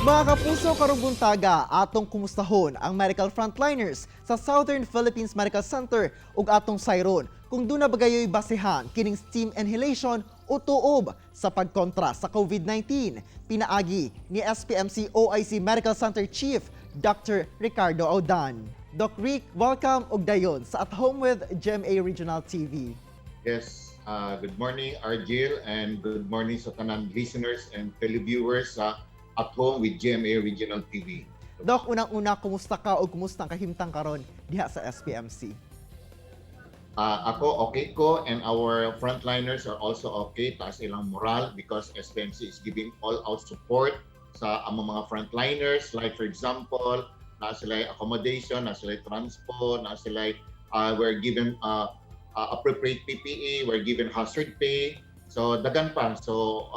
Mga kapuso, karong buntaga, atong kumustahon ang medical frontliners sa Southern Philippines Medical Center ug atong sayron kung duna ba gayoy basehan kining steam inhalation o tuob sa pagkontra sa COVID-19. Pinaagi ni SPMC OIC Medical Center Chief Dr. Ricardo Audan. Doc Rick, welcome og dayon sa At Home with GMA Regional TV. Yes, good morning, Argil, and good morning sa tanan listeners and televiewers sa At Home with GMA Regional TV. Doc, unang-una, kumusta ka o kumusta ang kahimtang karon diha sa SPMC? Ako, okay ko, and our frontliners are also okay. Taas ilang moral because SPMC is giving all-out support sa among mga frontliners. Like for example, naa sila accommodation, naa sila transport, naa sila we're given appropriate PPE, we're given hazard pay. So daghan pa. So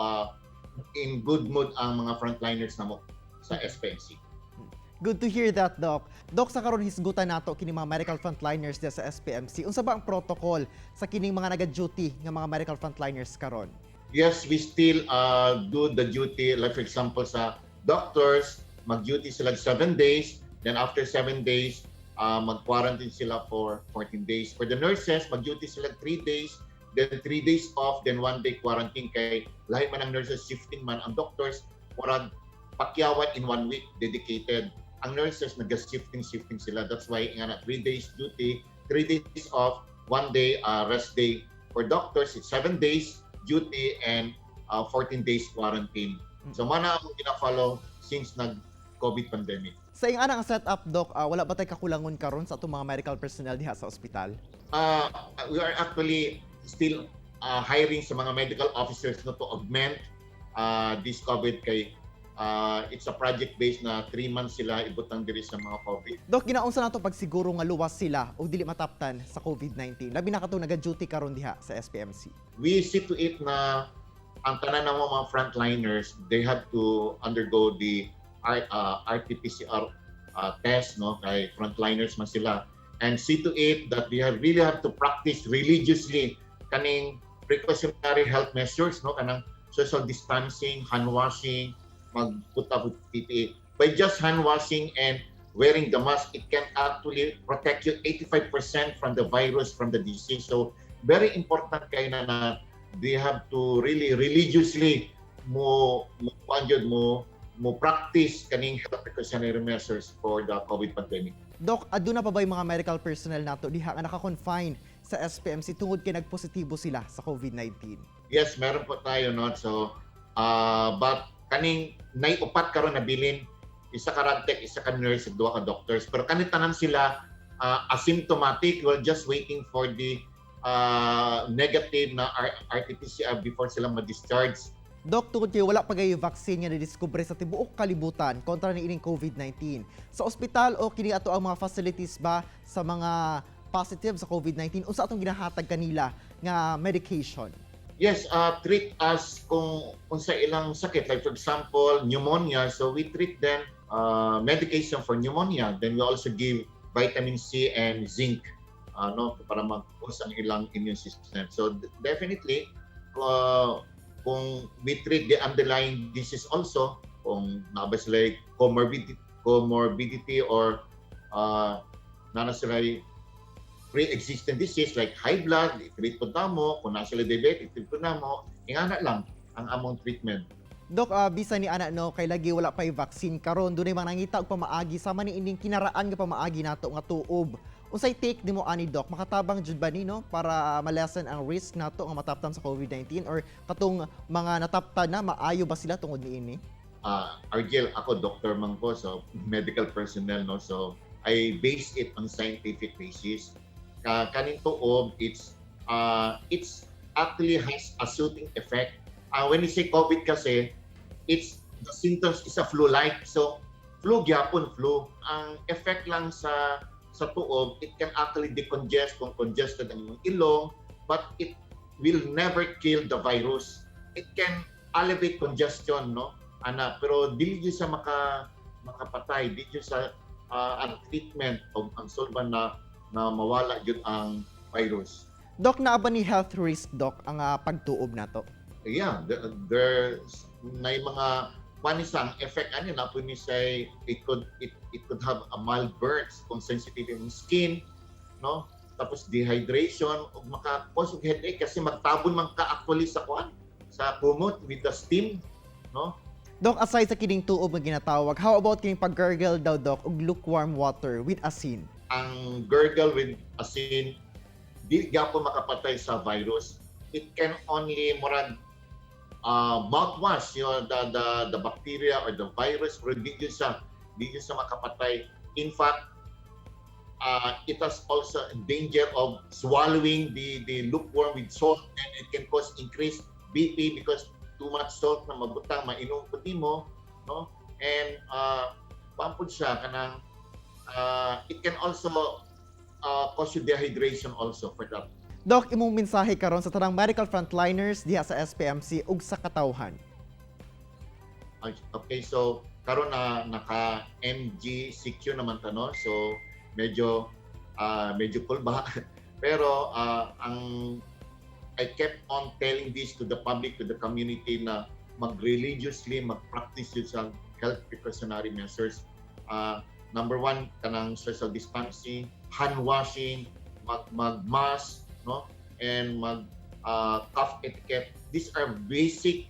in good mood ang mga frontliners namo sa SPMC. Good to hear that, Doc. Doc, sa karon hisgutan nato kini mga medical frontliners diha sa SPMC. Unsa ba ang protocol sa kining mga naga-duty nga mga medical frontliners karon? Yes, we still do the duty. Like for example, sa doctors, mag-duty sila 7 days. Then after 7 days, mag-quarantine sila for 14 days. For the nurses, mag-duty sila 3 days, then 3 days off, then one day quarantine kay lahi man ang nurses, shifting man ang doctors, murag pakyawan in one week dedicated. Ang nurses, nag-shifting shifting sila. That's why nga na 3 days duty, 3 days off, one day rest day. For doctors, it's 7 days duty and 14 days quarantine. So mana ang gina-follow since nag-COVID pandemic. Sa ing ana ang setup, Doc, wala ba tay kakulangon karon sa atong mga medical personnel diha sa ospital? We are actually still hiring sa mga medical officers, no, to augment this COVID kay it's a project based na 3 months sila ibutang diri sa mga COVID. Doc, ginaunsa nato pagsiguro nga luwas sila o dili mataptan sa COVID-19? Labi na katong naga-duty karon diha sa SPMC. We see to it na ang tanan ng mga frontliners, they have to undergo the RT-PCR test, no, kay frontliners man sila, and see to it that they have really have to practice religiously kaning precautionary health measures, no, kanang social distancing, hand washing, mag-put up with PPE. By just hand washing and wearing the mask, it can actually protect you 85% from the virus, from the disease. So very important kay na they have to really religiously mo kuan jud, mo practice kaning health precautionary measures for the COVID pandemic. Doc, aduna pa ba yung mga medical personnel nato diha nga naka-confine sa SPMC tungod kay nagpositibo sila sa COVID-19? Yes, meron po tayo, no. So but kaning nay upat karon na bilin, isa ka radtech, isa ka nurse, ug duha ka doctors. Pero kani tanan sila asymptomatic, we're just waiting for the negative na RT-PCR before sila ma-discharge. Doc, tungod kay wala pa gayo vaccine nga nadiskubre sa tibuok kalibutan kontra ni ining COVID-19. Sa ospital o kini ato ang mga facilities ba sa mga positive sa COVID-19, unsa atong ginahatag kanila nga medication? Yes, treat us kung sa ilang sakit. Like for example, pneumonia. So we treat them medication for pneumonia. Then we also give vitamin C and zinc, no, para mag-boost ang ilang immune system. So definitely, kung we treat the underlying disease also, kung naa ba sila comorbidity or naa na sila pre-existing disease like high blood, i-treat po namo. Kung naa sila diabetes, i-treat po namo. Ingana lang ang among treatment. Dok, bisan ni ana, no, kay lagi wala pa vaccine karon, dunay mga nangita og pamaagi sama ni ining kinaraan nga pamaagi nato nga tuob. Unsay take nimo ani, Doc? Makatabang jud ba ni, no, para ma-lessen ang risk nato nga mataptan sa COVID-19 or katong mga nataptan na, maayo ba sila tungod niini? Argel, ako doctor man ko, so medical personnel, no? So I base it on scientific basis. Kaning tuob, it's actually has a soothing effect. When you say COVID kasi, it's the symptoms is a flu-like. So flu gyapon, flu. Ang effect lang sa tuob, it can actually decongest kung congested ang imong ilong, but it will never kill the virus. It can alleviate congestion, no? Ana, pero dili jud sa makapatay, di jud sa ang treatment o ang solvan na mawala jud ang virus. Doc, naa ba ni health risk, Doc, ang pagtuob nato? Yeah, there's na mga Kuan ni sa ang effect ani na po ni say it could have a mild burns kung sensitive yung skin, no? Tapos dehydration ug maka-cause og headache kasi magtabon man ka actually sa kuan, sa kumot with the steam, no? Doc, aside sa kining tuob nga ginatawag, how about kining pag-gargle daw, Doc, og lukewarm water with asin? Ang gargle with asin, di gyapon makapatay sa virus. It can only murag mouthwash the bacteria or the virus, pero di jud siya makapatay. In fact, it has also a danger of swallowing the lukewarm with salt, and it can cause increased BP because too much salt na mabutang, mainom pud nimo, no? And kuan pud siya, kanang it can also cause you dehydration also for that. Doc, imong mensahe karon sa tanang medical frontliners diha sa SPMC ug sa katawhan. Ay, okay, so karon na naka MGCQ naman ta, no? So medyo medyo kulba. Pero ang I kept on telling this to the public, to the community na mag-religiously mag-practice yun sa health precautionary measures. Number one, kanang social distancing, hand washing, mag-mask, no? And mag cough etiquette. These are basic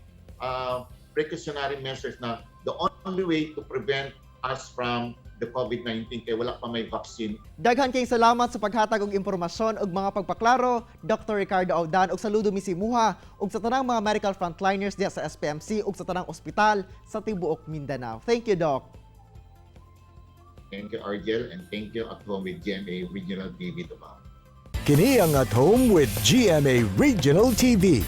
precautionary measures na the only way to prevent us from the COVID-19 kay wala pa may vaccine. Daghan kayong salamat sa paghatag og impormasyon ug mga pagpaklaro, Dr. Ricardo Audan, ug saludo mi sa imuha ug sa tanang mga medical frontliners diha sa SPMC ug sa tanang ospital sa tibuok Mindanao. Thank you, Doc. Thank you, Argel, and thank you, At Home with GMA Regional TV Davao. Kini ang At Home with GMA Regional TV.